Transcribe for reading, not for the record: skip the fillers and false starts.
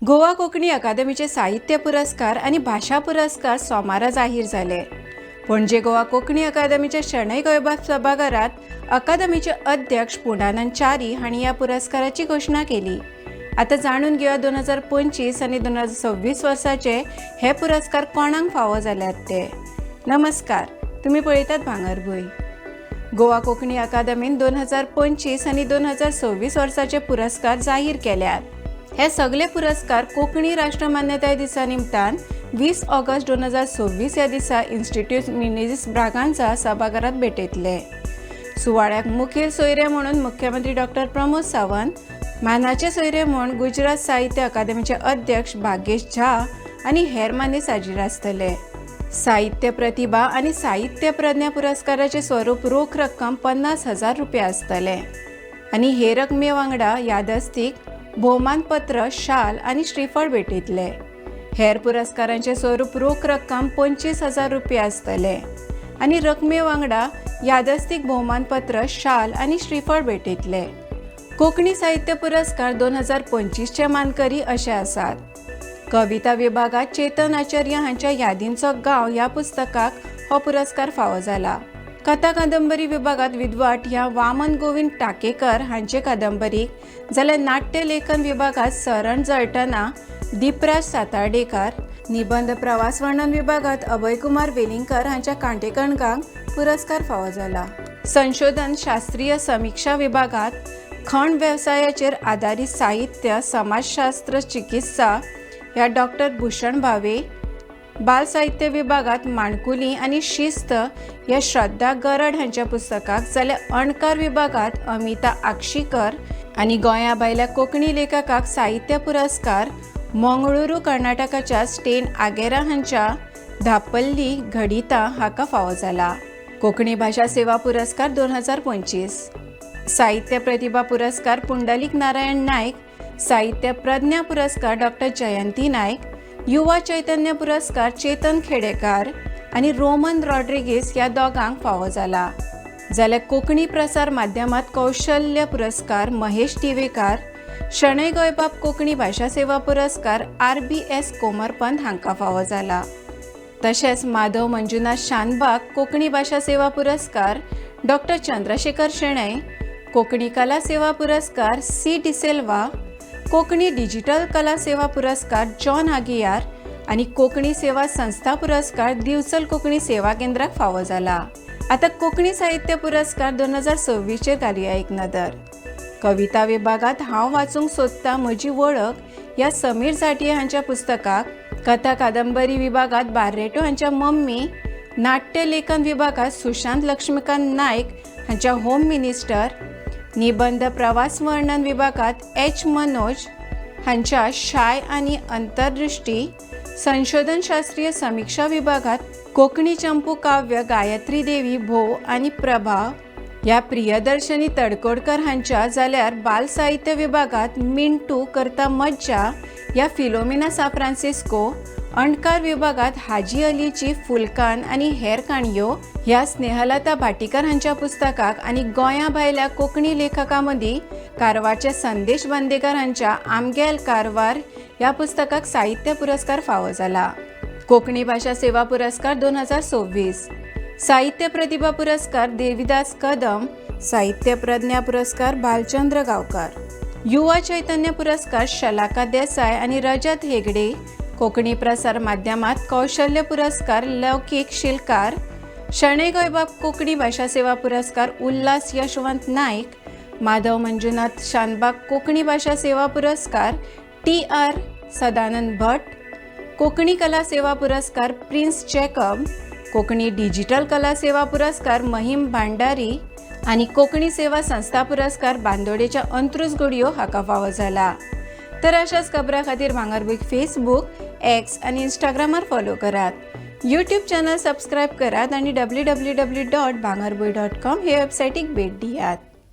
गोवा कोंकणी अकादमीचे साहित्य पुरस्कार आनी भाशा पुरस्कार सोमारा जाहीर जाले. पणजे गोवा कोंकणी अकादमीच्या शणै गोंयबाब सभाघरांत अकादमीचे अध्यक्ष पुर्णानंद च्यारी हांणी ह्या पुरस्काराची घोशणा केली. आतां जाणून घेवया 2025 आनी 2026 वर्साचे हे पुरस्कार कोणाक फावो जाल्यात ते. नमस्कार, तुमी पळयतात भांगरभूंय. गोवा कोंकणी अकादमीन 2025 आनी 2026 वर्साचे पुरस्कार जाहीर केल्यात. हे सगळे पुरस्कार कोंकणी राष्ट्रमान्यताय दिसा निमतान 20 ऑगस्ट 2026 ह्या दिसा इन्स्टिट्यूट मिनेझीस ब्रागांझा सभाघरात भेटयतले. सुवाळ्याक मुखेल सोयरे म्हणून मुख्यमंत्री डॉक्टर प्रमोद सावंत, मानाचे सोयरे म्हूण गुजरात साहित्य अकादमीचे अध्यक्ष भाग्येश झा आनी हेर मानेस्त हाजीर आसतले. साहित्य प्रतिभा आनी साहित्य प्रज्ञा पुरस्काराचे स्वरूप रोख रक्कम 50,000 रुपया आसतले आनी हे रकमे वांगडा यादस्तीक, भोवमानपत्र, शाल आनी श्रीफळ भेटयतले. हेर पुरस्कारांचे स्वरूप रोख रक्कम 25,000 रुपया आसतले आनी रकमे वांगडा यादस्तीक, भोवमानपत्र, शाल आनी श्रीफळ भेटयतले. कोंकणी साहित्य पुरस्कार 2025चे मानकरी अशे आसात. कविता विभागात चेतन आचार्य हांच्या यादींचो गांव ह्या पुस्तकाक हो पुरस्कार फावो जाला. कथा कादंबरी विभागात विद्वाट ह्या वामन गोविंद टाकेकर हांचे कादंबरीक, जाल्यार नाट्य लेखन विभागात सरण जळटना दीपराज सातार्डेकार, निबंद प्रवास वर्णन विभागात अभयकुमार वेलिंगकर हांच्या कांटेकणगांक पुरस्कार फावो जाला. संशोधन शास्त्रीय समिक्षा विभागात खण वेवसायाचेर आदारीत साहित्य, समाजशास्त्र, चिकित्सा ह्या डॉक्टर भूषण भावे, बालसाहित्य विभागात माणकुली आनी शिस्त ह्या श्रद्धा गरड हांच्या पुस्तकाक, जाल्यार अणकार विभागात अमिता आक्षीकर आनी गोंया भायल्या कोंकणी लेखकाक साहित्य पुरस्कार मंगळुरू कर्नाटकाच्या स्टेन आगेरा हांच्या धापल्ली घडिता हाका फावो जाला. कोंकणी भाशा सेवा पुरस्कार 2025. साहित्य प्रतिभा पुरस्कार पुंडलीक नारायण नायक, साहित्य प्रज्ञा पुरस्कार डॉक्टर जयंती नायक, युवा चैतन्य पुरस्कार चेतन खेडेकार आनी रोमन रॉड्रिगीस ह्या दोगांक फावो जाला. जाल्यार कोंकणी प्रसार माध्यमात कौशल्य पुरस्कार महेश दिवेकार, शणै गोंयबाब कोंकणी भाशा सेवा पुरस्कार आर बी एस कोमरपंत हांकां फावो जाला. तशेंच माधव मंजुनाथ शानबाग कोंकणी भाशा सेवा पुरस्कार डॉक्टर चंद्रशेखर शणै, कोंकणी कला सेवा पुरस्कार सी डिसेल्वा, कोंकणी डिजिटल कला सेवा पुरस्कार जॉन आगियार आनी कोंकणी सेवा संस्था पुरस्कार दिवचल कोंकणी सेवा केंद्राक फावो जाला. आतां कोंकणी साहित्य पुरस्कार 2026चेर घालुया एक नदर. कविता विभागात हांव वाचूंक सोदता म्हजी वळख ह्या समीर झांट्ये हांच्या पुस्तकाक, कथा कादंबरी विभागात बार्रेटो हांच्या मम्मी, नाट्य लेखन विभागात सुशांत लक्ष्मीकांत नायक हांच्या होम मिनिस्टर, निबंध प्रवास वर्णन विभागात एच मनोज हांच्या शाय आनी अंतर्दृष्टी, संशोधन शास्त्रीय समिक्षा विभागात कोंकणी चंपू काव्य गायत्री देवी भोव आनी प्रभाव ह्या प्रियदर्शनी तडकोडकर हांच्या, जाल्यार बालसाहित्य विभागात मिंटू करता मज्जा ह्या फिलोमिना सा फ्रांसिस्को, अणकार विभागात हाजी अलीची फुलकान आनी हेर काणयो ह्या स्नेहलता भाटीकर हांच्या पुस्तकाक आनी गोंया भायल्या कोंकणी लेखकां मदीं कारवारचे संदेश बांदेकर हांच्या आमगेल कारवार ह्या पुस्तकाक साहित्य पुरस्कार फावो जाला. कोंकणी भाशा सेवा पुरस्कार 2026. साहित्य प्रतिभा पुरस्कार देविदास कदम, साहित्य प्रज्ञा पुरस्कार भालचंद्र गांवकार, युवा चैतन्य पुरस्कार शलाका देसाय आनी रजत हेगडे, कोंकणी प्रसार माध्यमात कौशल्य पुरस्कार लौकीक शिलकार, शणै गोंयबाब कोंकणी भाशा सेवा पुरस्कार उल्हास यशवंत नायक, माधव मंजुनाथ शानबाग कोंकणी भाशा सेवा पुरस्कार टी आर सदानंद भट, कोंकणी कला सेवा पुरस्कार प्रिन्स जॅकब, कोंकणी डिजिटल कला सेवा पुरस्कार महिम भांडारी आनी कोंकणी सेवा संस्था पुरस्कार बांदोडेच्या अंत्रुज घोडयो हाका फावो जाला. तर अशाच खबरां खातीर भांगरभूंय फेसबूक, एक्स आनी इंस्टाग्रामार फॉलो करात, यूट्यूब चॅनल सबस्क्रायब करात आनी www.bhangarbhuin.com हे वेबसायटीक भेट दियात.